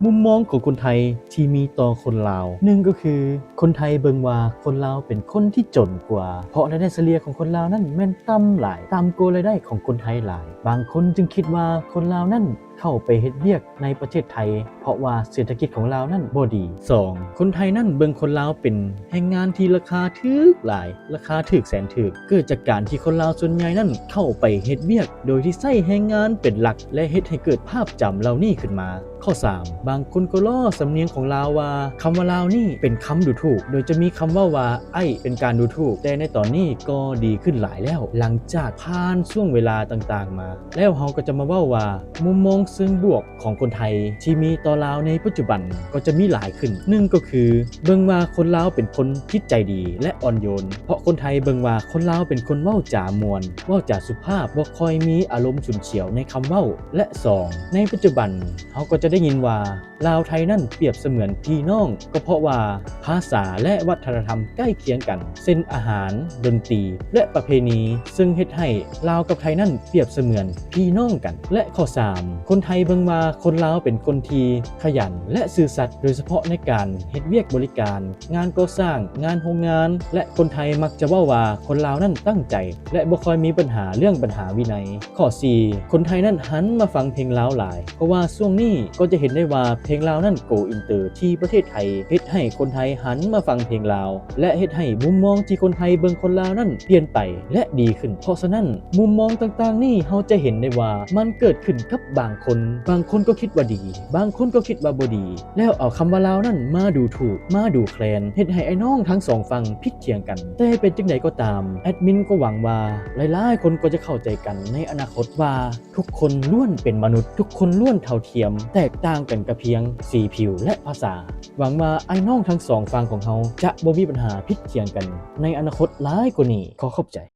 ມຸມມອງຂອງຄົນໄທທີ່ມີຕໍ່ຄົນລາວ ໜຶ່ງກໍຄື ຄົນໄທເບິ່ງວ່າຄົນລາວເປັນຄົນທີ່ຈົນກວ່າ ເພາະລາຍໄດ້ສະເລ່ຍຂອງຄົນລາວນັ້ນແມ່ນຕ່ຳຫຼາຍ ຕ່ຳກວ່າລາຍໄດ້ຂອງຄົນໄທຫຼາຍ. ບາງຄົນຈຶ່ງຄິດວ່າຄົນລາວນັ້ນເຂົ້າໄປເຮັດວຽກໃນປະເທດໄທ ເພາະວ່າເສດຖະກິດຂອງລາວນັ້ນບໍ່ດີ. ສອງ ຄົນໄທນັ້ນເບິ່ງຄົນລາວເປັນແຮງງານທີ່ລາຄາຖືກຫຼາຍ ລາຄາຖືກແສນຖືກ ເກີດຈາກການທີ່ຄົນລາວສ່ວນໃຫຍ່ນັ້ນເຂົ້າໄປເຮັດວຽກໂດຍທີ່ໃຊ້ແຮງງານເປັນຫຼັກ ແລະ ເຮັດໃຫ້ເກີດພາບຈຳເຫຼົ່ານີ້ຂຶ້ນມາ. ຂໍ້ສາມ ບາງຄົນກໍລໍ້ສຳນຽງຂອງລາວວ່າ ຄຳວ່າລາວນີ້ເປັນຄຳດູຖູກ ໂດຍຈະມີຄຳເວົ້າວ່າ ໄອ້ ເປັນການດູຖູກ ແຕ່ໃນຕອນນີ້ກໍດີຂຶ້ນຫຼາຍແລ້ວ ຫຼັງຈາກຜ່ານຊ່ວງເວລາຕ່າງໆມາ. ແລ້ວເຮົາກໍຈະມາເວົ້າວ່າ ມຸມມອງເຊີງບວກຂອງຄົນໄທທີ່ມີຕໍ່ລາວໃນປັດຈຸບັນກໍຈະມີຫຼາຍຂຶ້ນ. ໜຶ່ງກໍຄື ເບິ່ງວ່າຄົນລາວເປັນຄົນຈິດໃຈດີ ແລະ ອ່ອນໂຍນ ເພາະຄົນໄທເບິ່ງວ່າຄົນລາວເປັນຄົນເວົ້າຈາມ່ວນ ເວົ້າຈາສຸພາບ ບໍ່ຄ່ອຍມີອາລົມຊຸນສຽວໃນຄຳເວົ້າ. ແລະ ສອງ ໃນປັດຈຸບັນເຮົາກໍຈະໄດ້ຍິນວ່າ ລາວໄທນັ້ນປຽບສະເໝືອນພີ່ນ້ອງ ກໍເພາະວ່າພາສາ ແລະ ວັດທະນະທຳໃກ້ຄຽງກັນ ເຊັ່ນ ອາຫານ, ດົນຕີ ແລະ ປະເພນີ ເຊິ່ງເຮັດໃຫ້ລາວກັບໄທນັ້ນປຽບສະເໝືອນພີ່ນ້ອງກັນ. ແລະ ຂໍ້ສາມ ຄົນໄທເບິ່ງວ່າຄົນລາວເປັນຄົນທີ່ຂະຫຍັນ ແລະ ຊື່ສັດ ໂດຍສະເພາະໃນການເຮັດວຽກບໍລິການ, ງານກໍ່ສ້າງ, ງານໂຮງງານ ແລະ ຄົນໄທມັກຈະເວົ້າວ່າຄົນລາວນັ້ນຕັ້ງໃຈ ແລະ ບໍ່ຄ່ອຍມີບັນຫາເລື່ອງບັນຫາວິໄນ. ຂໍ້ສີ່ ຄົນໄທນັ້ນຫັນມາຟັງເພງລາວຫຼາຍ ເພາະວ່າຊ່ວງນີ້ກໍຈະເຫັນໄດ້ວ່າເພງລາວນັ້ນໂກອິນເຕີທີ່ປະເທດໄທ ເຮັດໃຫ້ຄົນໄທຫັນມາຟັງເພງລາວ ແລະ ເຮັດໃຫ້ມຸມມອງທີ່ຄົນໄທເບິ່ງຄົນລາວນັ້ນປ່ຽນໄປ ແລະ ດີຂຶ້ນ. ເພາະສະນັ້ນ ມຸມມອງຕ່າງໆນີ້ເຮົາຈະເຫັນໄດ້ວ່າມັນເກີດຂຶ້ນກັບບາງຄົນ, ບາງຄົນກໍຄິດວ່າດີ, ບາງຄົນກໍຄິດວ່າບໍ່ດີ ແລ້ວເອົາຄຳວ່າລາວນັ້ນມາດູຖູກ, ມາດູແຄລນ, ເຮັດໃຫ້ອ້າຍນ້ອງທັງສອງຝັ່ງຜິດຖຽງກັນ. ແຕ່ເປັນຈັ່ງໃດກໍຕາມ, ແອດມິນກໍຫວັງວ່າຫຼາຍໆຄົນກໍຈະເຂົ້າໃຈກັນໃນອະນາຄົດວ່າ ທຸກຄົນລ້ວນເປັນມະນຸດ, ທຸກຄົນລ້ວນເທົ່າທຽມ, ແຕກຕ່າງກັນກະພຽງສີຜິວ ແລະ ພາສາ. ຫວັງວ່າອ້າຍນ້ອງທັງສອງຝັ່ງຂອງເຮົາຈະບໍ່ມີບັນຫາຜິດຖຽງກັນໃນອະນາຄົດຫຼາຍກວ່ານີ້. ຂໍຂອບໃຈ.